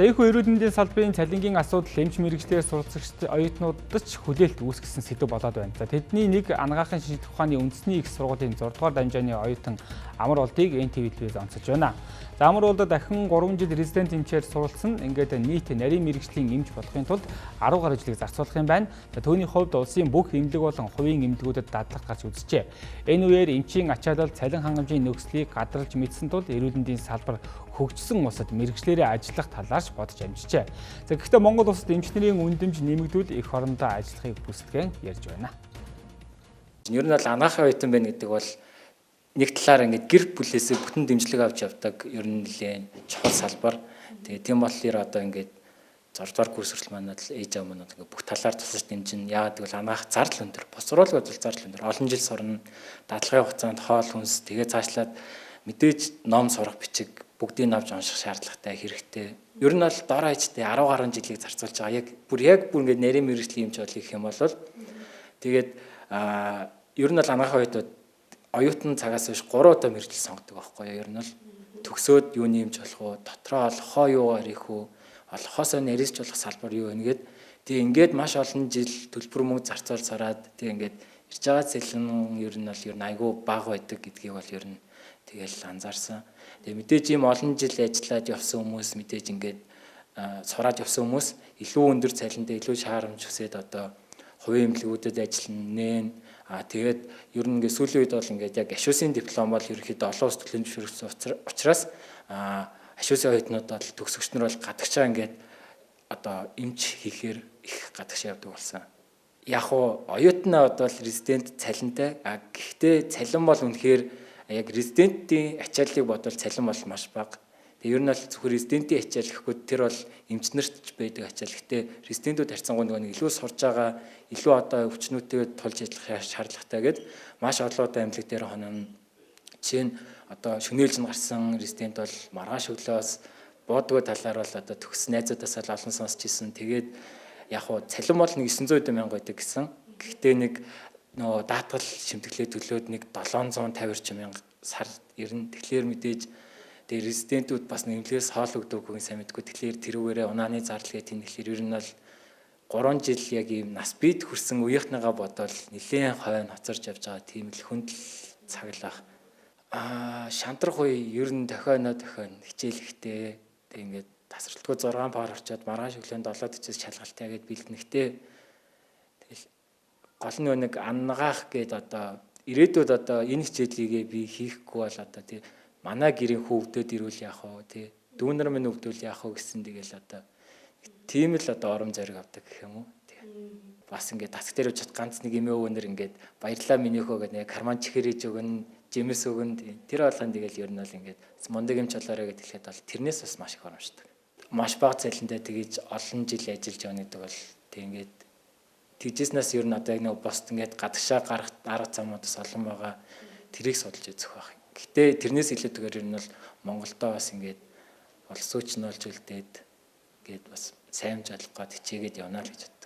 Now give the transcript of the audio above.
За ийхүү эрүүл мэндийн салбарын цалингийн асуудал эмч мэргэжлээр суралцагч оюутнуудад ч хүлээлт үүсгэсэн сэдэв болоод байна. За тэдний нэг анагаахын шинжлэх ухааны үндэсний их сургуулийн 6 дугаар дамжааны оюутан Амар Болдыг НТВ телевиз онцолж байна. За Амар Болд дахин 3 жил резидент эмчээр суралцсан. Ингээд нийт нарийн мэргэжлийн эмч болохын тулд 10 гаруй жилийг зарцуулах юм байна. За түүний хувьд улсын бүх эмнэлэг болон хувийн эмнэлгүүдэд дадлага гарч үзжээ. Энэ үеэр эмчийн ачаалал, цалин хангамжийн нөхцөлийг гадралж мэдсэн тул эрүүл мэндийн салбар хөгжсөн улсад мэргэжлээрээ ажиллах талаарч бодож амжижээ. За гэхдээ Монгол улсад эмч нарын үндэмж нэмэгдвэл эх орондоо ажиллахыг хүсдэг ярьж байна. Ер нь бол анагаахын оюутан байна гэдэг бол нэг талаар ингээд гэр бүлээсээ бүтэн дэмжлэг авч явдаг ер нь нэлээд чухал салбар. Тэгээ тийм болохоор одоо ингээд 6 дугаар курс хүртэл манай ээж аав маань ингээд бүх талаар тусалж дэмжинэ. Яагаад гэвэл анагаах зардал өндөр. Босруулг бол зардал өндөр. Олон жил сурна. Дадлагын хугацаанд хоол хүнс тэгээ цаашлаад мэдээж ном сурах бичиг бүгдийг авч унших шаардлагатай хэрэгтэй. Ер нь бол дор хаяжтай 10 гаруй жилийг зарцуулж байгаа. Яг бүр ингээд нарийн мэргэжлийн эмч болох юм бол тэгээд ер нь бол анагаахын оюутнууд оюутан цагаас хойш 3 удаа мэргэжил сонгодог байхгүй юу? Ер нь бол төгсөөд юуны эмч болох уу, дотроо олохоо юугаар их үү, олохоосоо нарийсч болох салбар юу вэ гээд тэгээ ингээд маш олон жил төлбөр мөнгө зарцуул сараад тэгээ ингээд ирж байгаа цалин ер нь бол ер нь айгүй бага байдаг гэдгийг бол ер нь тэгэл анзаарсан. Тэгээ мэдээж ийм олон жил ажиллаад явсан хүмүүс мэдээж ингээд сураад явсан хүмүүс илүү өндөр цалинтай илүү шаарамж өсөөд одоо хувийн эмнэлгүүдэд ажиллана нэн. Тэгээд ер нь ингээд сүүлийн үед бол ингээд яг ашуусын диплом бол ерөнхийдөө олон улс төлөн зөвшөөрсөн учраас ашуусын оюутнууд бол төгсөгч нар бол гадагшаа ингээд одоо эмч хийхээр их гадагшаа явдаг болсон. Яг уу оюутнаа одоо резидент цалинтай. Гэхдээ цалин бол үнэхээр яг резидентийн ачааллыг бодвол цалин бол маш бага. Тэгээ ер нь бол зөвхөн резидентийн ачаал гэхгүй тэр бол эмчнэрт ч байдаг ачаал. Гэхдээ резидентүүд харьцангуй нөгөө нэг илүү сурж байгаа, илүү одоо өвчнүүдтэйгээ тулж ажиллах шаардлагатай гэд маш олон удаа эмнэлэг дээр хоноо. Жишээ нь одоо шөнөөлж нь гарсан резидент бол маргааш өглөөс буудгүй талаар бол одоо төгс найзуудаасаа л олон сонсч ирсэн. Тэгээд яг хуу цалин бол нэг 900 мянга байдаг гэсэн. Гэхдээ нэг нөгөө даатгал шимтгэлээ төлөөд нэг 750 орчим мянга сар ирнэ. Тэгэхээр мэдээж тэгээ резидентүүд бас нэмлэгээс хоол өгдөг хүн сайн мэдгүй. Тэгэхээр тэрүүгээрээ унааны зардал гэх тийм тэгэхээр ер нь бол 3 жил яг ийм нас бид хүрсэн үеийнхнийгаа бодвол нэлээд хойно хоцорч явж байгаа тийм л хүндэл цаг л ах. Шантрах үе ер нь дохино хичээлэхтэй. Тэг ингээд тасралтгүй 6 пар орчоод маргааш өглөөнд 7:40-с шалгалт яагаад бэлдэнэхтэй. Тэгэл гол нь нэг ангаах гээд одоо ирээдүйд одоо энэ хичээлийгээ би хийхгүй бол одоо тий манай гэрийн хүү өвдөд ирүүл яах вэ тий дүүнер минь өвдөл яах вэ гэсэн тэгэл одоо тийм л одоо ором зориг авдаг гэх юм уу тий бас ингээд тасг дээр очиод ганц нэг эмээ өвөнөр ингээд баярлаа минийхөө гэдэг нэг карман чихэрэж өгнө жимс өгнө тэр болгон тэгэл ер нь бол ингээд мундаг эмч болоорой гэдээ хэлэхэд бол тэрнээс бас маш их оромжтой. Маш бага цалинтай тэгэж олон жил ажиллаж явна гэдэг бол тэг ингээд тэгжээснээс ер нь одоо яг нэг босд ингээд гадагшаа гарах арга замууд бас олон байгаа тэрийг судалж үзэх байх. Гэтэ тэрнээс илүүтэйгээр ер нь бол Монголдоо бас ингээд улс хүч нь болж үлдээд ингээд бас сайн амжилт гээд хичээгээд явна л гэж боддог.